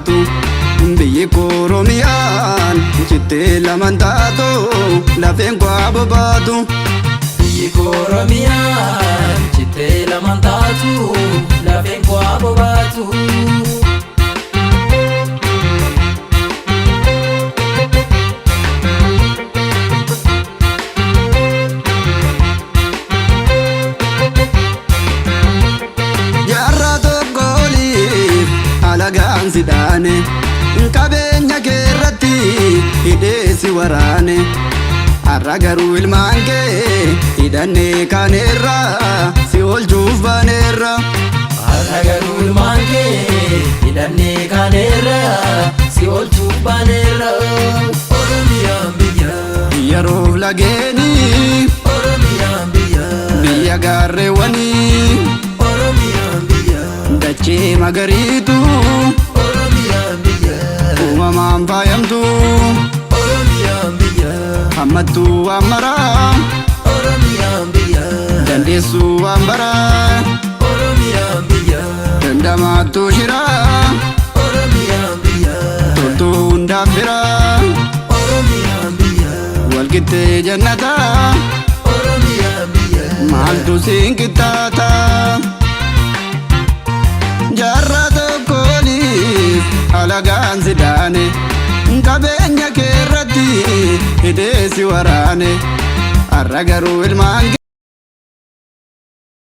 Bobaatu. Biyyi koo Oromiyaan cittee laman taatu, lafeen koo bobaatu. Biyyi koo Oromiyaan cittee laman taatu, lafeen koo bobaatu. Jaarraa tokko oliif alagaan si dhaane, qabeenya kee irratti hidhee si waraane. Har'a garuu ilmaan kee hidhannee kaaneerra, si oolchuuf baaneerra. Har'a garuu ilmaan kee hidhannee kaaneerra, si oolchuuf baaneerra. Oromiyaan biyya. Yeroof lageenii. Oromiyaan biyya. Biyya gaarreewwanii. Oromiyaan biyya. Dachee magariitu. Oromiyaan biyya. Uumamaan faayamtu. Oromiyaan biyya. Hammattuu waan maraa. Oromiyaan biyya. Dandeessuu waan baraa. Oromiyaan biyya. Dandamaattuu shiraa. Oromiyaan biyya. Toltuu hundaaf firaa. Oromiyaan biyya. Walqixxee jannataa. Oromiyaan biyya. Maaltu siin qixxaata? Jaarraa tokko oliif alagaan si dhaane, qabeenya kee irratti hidhee si waraane. Har'a garuu ilmaan